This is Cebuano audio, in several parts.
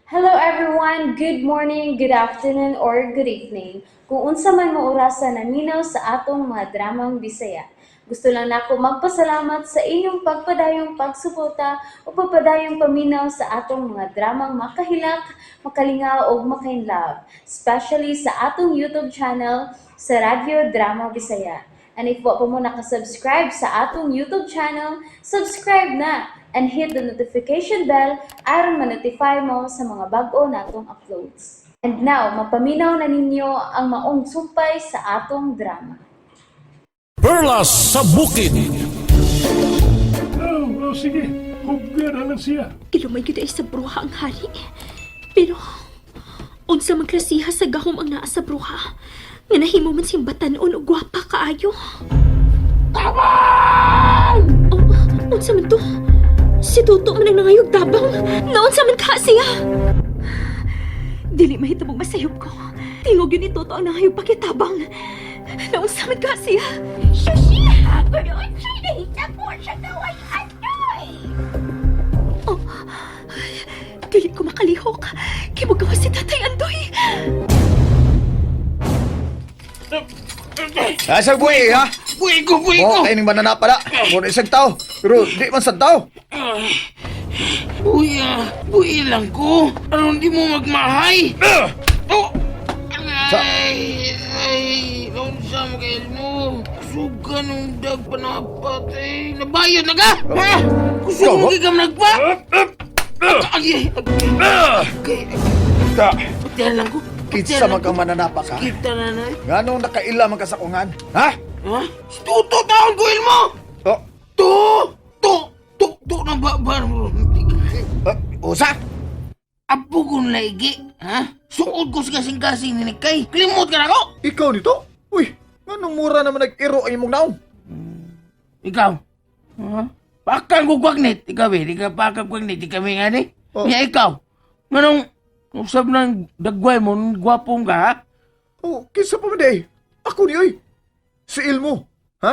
Hello everyone! Good morning, good afternoon, or good evening. Kung unsa man mo orasa naminaw sa atong mga dramang Bisaya. Gusto lang nako magpasalamat sa inyong pagpadayong pagsuporta o pagpadayong paminaw sa atong mga dramang makahilak, makalingaw ug makainlove, especially sa atong YouTube channel sa Radyo Drama Bisaya. And if wa pa mo nakasubscribe sa atong YouTube channel, subscribe na and hit the notification bell aron ma-notify mo sa mga bag-o natong uploads. And now, mapaminaw na ninyo ang maong sumpay sa atong drama. Perlas sa Bukid. Oh, sige. Hubga na lang siya. Kilumay gyud ay sa bruha ang hari. Pero unsa man klasiha sa gahom ang naa sa bruha nga nahimo man siyang batan-on ug gwapa kaayo. Tabang! Oh, unsa man to? Si Toto man ang nangayog tabang. Naunsa man ka siya? Dili mahitabong masayop ko. Tingog yun ni Toto ang nangayog pakitabang. Naunsa man ka siya? Susi! Pero unsay nahitabo sa gaway anoy? Oh, dili ko makalihok. Kimugawa si Tatay Andoy. Asa buhi ha? Buhi ko, buhi ko! Oh, kayo ning banana pala. Muna isang tao. Pero di man sa tao. Buhi ah, buhi lang ko. Aron di mo magmahay? Oh! Ay, ay, unsa mo kay mo? Kusog ka nung dag panapat eh. Nabayad na ka? Ha? Kusog mo kay kam nagpa? Ay, ay, ay, Ta, patihan lang ko. kinsa man kang mananapa ka? Kita na na. Nganong nakaila man ka sa kungan? Ha? Ha? Si Tuto taon ko mo! Oh, To! To! To! To na ba? Ba? usa? Apo kong laigi, ha? Suod ko sa kasing-kasing ni Nikay. Kalimot ka na ko! Ikaw nito? Uy, nganong mura naman nag-iro ang imong naong? Ikaw? Ha? Pakang ko kwagnit. Ikaw eh, di ka pakang kwagnit. Di kami nga ni. Oh. Nga ikaw. Manong, usab ng dagway mo, nung gwapong ka, ha? Oh, kinsa pa man di ay? Ako ni oy. Si Ilmo. Ha?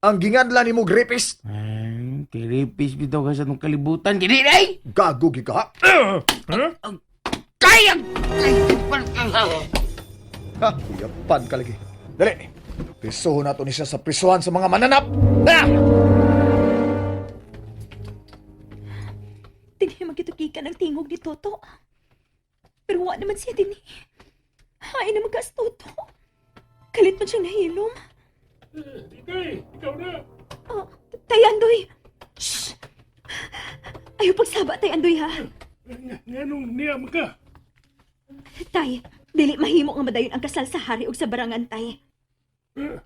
Ang gingadla nimo rapist. Ay, kiripis bitaw ka sa nung kalibutan. Kini, ay! Gago gi ka. Kaya! Kaya! Ha, uyapan ka lagi. Dali. Prisuhon nato ni siya sa prisuhan sa mga mananap. Ha! Dinhi magitukikan ang tingog ni Toto. Pero wa naman siya dinhi. Hain naman ka sa Toto. Kalit man siyang nahilom. Ikay, ikaw na. Oh, Tay Andoy! Shh! Ayaw pagsaba, Tay Andoy, ha? Nganong niya man ka? Tay, dili mahimo nga madayon ang kasal sa hari ug sa barangan, Tay. Eh,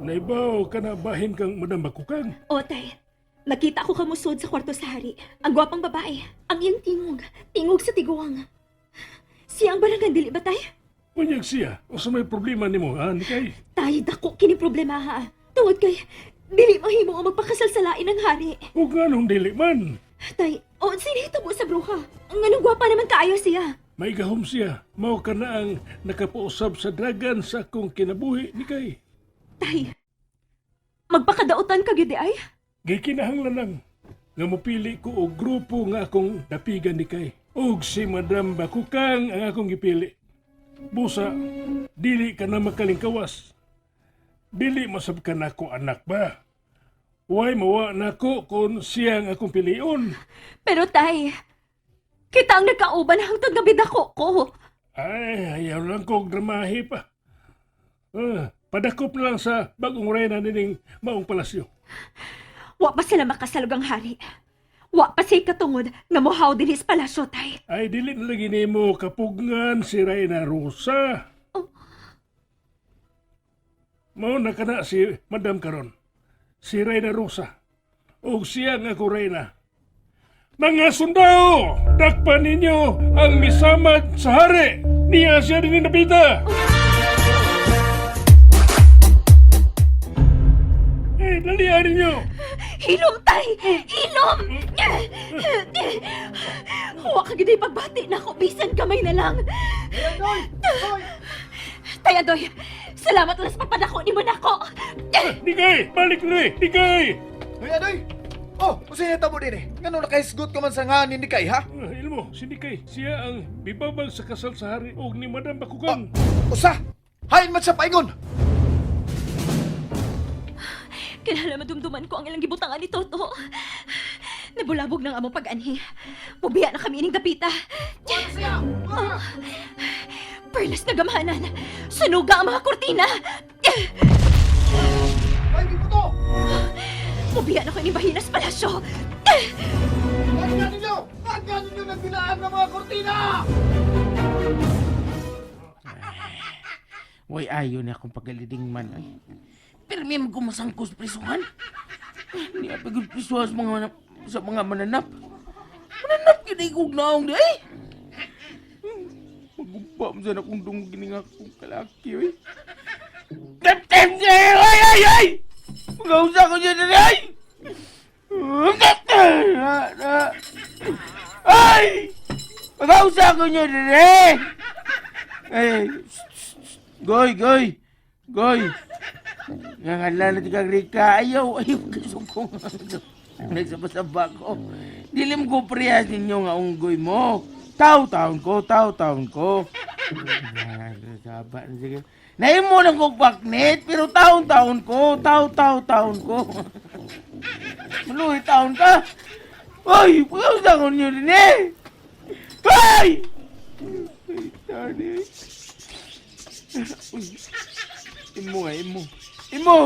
naibaw ka na bahin kang Madam Bakukang. O, Tay, nakita ko kamusod sa kwarto sa hari. Ang gwapang babae, ang iyang tingog, tingog sa tiguang. Siya ang barangan, dili ba, Tay? Unyag siya, o sa may problema nimo, ha, Nikay? Tay, dako kini problema, ha? Tungod kay, dili mahimo nga magpakasal sa lain ng hari. O nganong dili man? Tay, o, sinihitabo sa bruha. Ang anong gwapa naman kaayo siya. May gahom siya. Mao ka na ang nakapausab sa dragan sa akong kinabuhi, Nikay. Tay, magpakadautan ka gyud di ay? Gikinahanglan lang nga mopili ko og grupo nga akong dapigan ni kay. Og si Madam Bakukang ang akong gipili. Busa, dili ka na makalingkawas. Dili masab ka nako anak ba? Way mawa nako kung siya ang akong pilion. Pero tay, kita ang nagkauban hangtod nga bidako ko. Ay, ayaw lang kong dramahe pa. Ah, padakop na lang sa bagong reyna nining maong palasyo. Wa pa sila makasalog ang hari. Wa pa sila katungod nga mohaw dinhi sa palasyo, tay. Ay, dili na lagi nimo kapugngan si Reyna Rosa. Oh. Mao na kana si Madam karon. Si Reyna Rosa. Og siya nga ako reyna. Mga sundao, dakpan ninyo ang misamad sa hari. Niya siya din napita. Eh, dalihan ninyo. Hilom, tay! Hilom! Wa ka gid pagbati na ako, bisan kamay na lang. Tay Andoy, salamat ulas pagpadako nimo nako. Dikay, balik rin. Dikay. Hoy, adoy! Oh, unsay nahitabo din eh? Ngano nakahisgot ka man sa nganin ni Kay, ha? Ah, Elmo, si Nikay, siya ang bibabag sa kasal sa hari og ni Madam Bakukang. Usa! Hain man siya paingon! Kinahanglan madumduman ko ang ilang gibutangan ni Toto. Nabulabog ng among pag-anhi. Mubiya na kami ining dapita. Oh. Perlas na gamhanan. Sunuga ang mga kurtina. Ay, di to! Mubiya na ko ining bahinas palasyo. Tagnan ninyo! Tagnan ninyo nagdilaan ng mga kortina! Way ayo na akong pagaliding man ay. Pero may gumasangkos prisuhan. Hindi pa gud prisuhan sa mga mananap. Mananap gyud ay kog naong di ay. Magumpa mo sana kung dungog gini nga akong kalaki oy. Kapten ay ay ay ay! Magausa ko dyan ay! Ay! Magausa ko niyo dyan eh! Ay, Goy, goy. Goy. Ngangadla na ti kag Rika. Ayaw, ayaw kasukong. Nagsabasaba ko. Dilim ko priyas ninyo nga unggoy mo. Taw-taon ko, taw-taon ko. Saba na sige. Naimo lang kong baknit, pero taon-taon ko, taw-taw-taon ko. Maluhi taon ka. Uy, pagkausa ko ninyo din eh. Ay! Ay, tani. Uy. Imo nga, imo. Imo!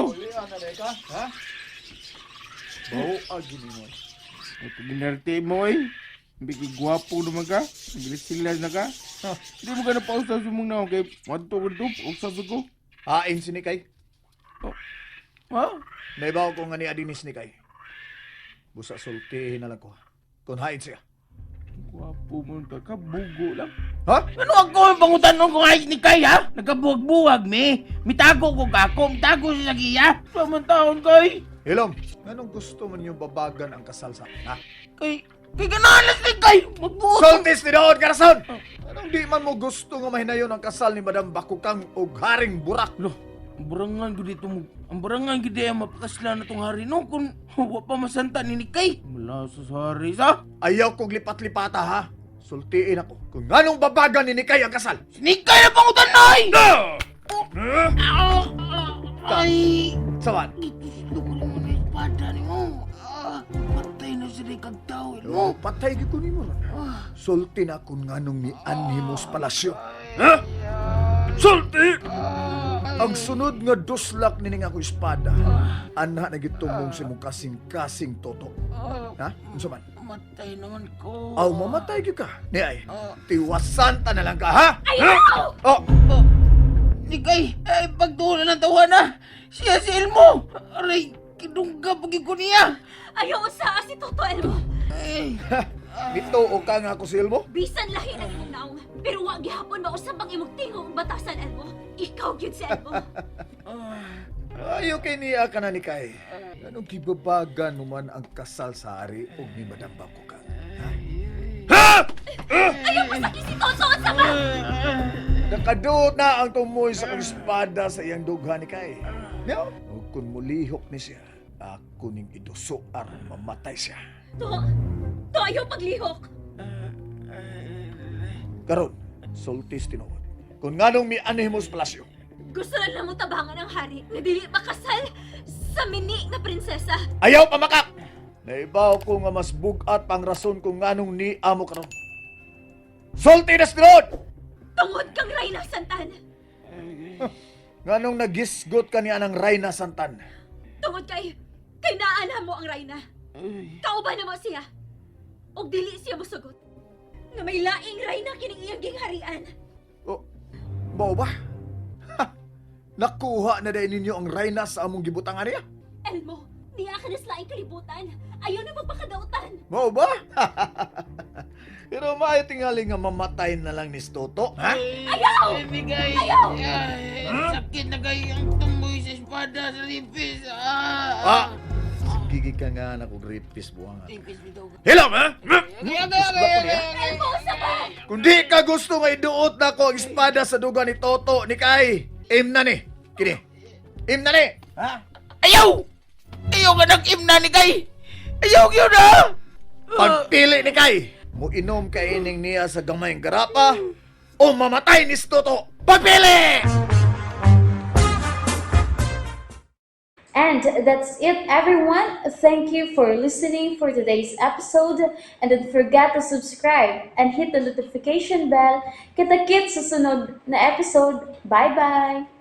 Ha? Bawa gini mo. Ay, ginarte mo eh. Hindi gwapo naman ka. Gilas na ka. Hindi mo ka na pausap sa mong naong kay Madto ko dito, usap ko. Hain si ni Kay. Ha? Naibaw ko nga ni Adinis ni Kay. Busa sultihin na lang ko. Kung hain siya. Gwapo mo ka, kabugo lang. Ha? Ano ako ang pangutanon kung ayos ni Kay, ha? Nagkabuwag-buwag, me. Mitago ko ka ako, mitago siya sa giya. Sa taon, Kay. Hilom, anong gusto mo ninyong babagan ang kasal sa akin, ha? Kay, kay ganalas ni Kay. Magbuot. Sultis ni Daon Karason! Anong di man mo gusto nga mahinayon ang kasal ni Madam Bakukang o Haring Burak? Lo, ang barangan gud dito mo. Ang barangan gud ay mapakasla na tong hari no kung wa pa masanta ni ni Kay. Mula sa hari sa. Ayaw kong lipat-lipata, ha? Sultiin ako kung anong babagan ni Nikay ang kasal. Si Nikay na pangutan nay. Ah! Ay, Sawan? gituslo ko naman ang espada nimo. Ah, patay na si kag tao Oh, mo. patay gyud ko nimo ron. Sulti na kung nganong ni Anhimos Palasyo. Ha? Sulti! Ang sunod nga duslak ni nga ako espada. Anha na gitumong si mong kasing-kasing toto. Ha? Unsa man? Matay naman ko. Aw, mamatay gyud ka. Ni ay, tiwasan ta na lang ka, ha? Ayaw! Oh, Oh, Nikay, ay pagtulan ng tawa na. Siya si Elmo. Aray, kidungga pagin ko niya. Ayaw usaa si Toto, Elmo. Ay, nito o ka nga ako si Elmo? Bisan lahi ng imong naong, pero wa gihapon mausab ang imong tingog ug batasan, Elmo. Ikaw gyud si Elmo. Ayaw kay niya ka na ni Kay. Anong gibabagan mo man ang kasal sa ari o ni Madam Bakukang? Ha? Ayaw pasaki si Toto unsa ba? Nakaduot na ang tumoy sa kong espada sa iyang dughan ni Kay. No? O kung mulihok ni siya, ako ning iduso aron mamatay siya. To, to ayaw paglihok. Karon, sultis tinuod. Kung nganong mianhi mo sa palasyo, Gusto lang namo tabangan ang hari nga dili makasal sa mini nga prinsesa. ayaw pamakak! Naibaw ko nga mas bugat pang rason kung nganong ni amo karon. Sulti na tinuod! Tungod kang Reyna Santan. Nganong nagisgot ka niya ng Reyna Santan. Tungod kay kay naana mo ang Reyna. Kauban na mo siya. Og dili siya mosugot. Nga may laing Reyna kining iyang gingharian. Oh, mao ba? Ha, nakuha na dahil ninyo ang Reyna sa among gibutangan niya. Elmo, niya ka na sa laing kalibutan. Ayaw na magpakadautan. Mao ba? Pero maayo tingali nga mamatay na lang ni Toto, ha? Ayaw! Ay, Ayaw! Ay, sakit na kay ang tumoy sa espada sa ripis. Ah! Ah! Sige ka nga na kog rapist buwang. Ripis bitaw. Hilom, ha? Agay, agay, agay, agay. Elmo, usa ba? Kung di ka gusto nga iduot na ko ang espada sa duga ni Toto ni Kai, aim na ni. Kini. Aim na ni. Ha? Ayaw! Ayaw ka nag-imna ni kay! Ayaw yun ah! Pagpili ni Kay, muinom ka ining niya sa gamayng garapa o mamatay ni si Toto. Pagpili! And that's it, everyone. Thank you for listening for today's episode. And don't forget to subscribe and hit the notification bell. Kita-kits sa sunod na episode. Bye-bye!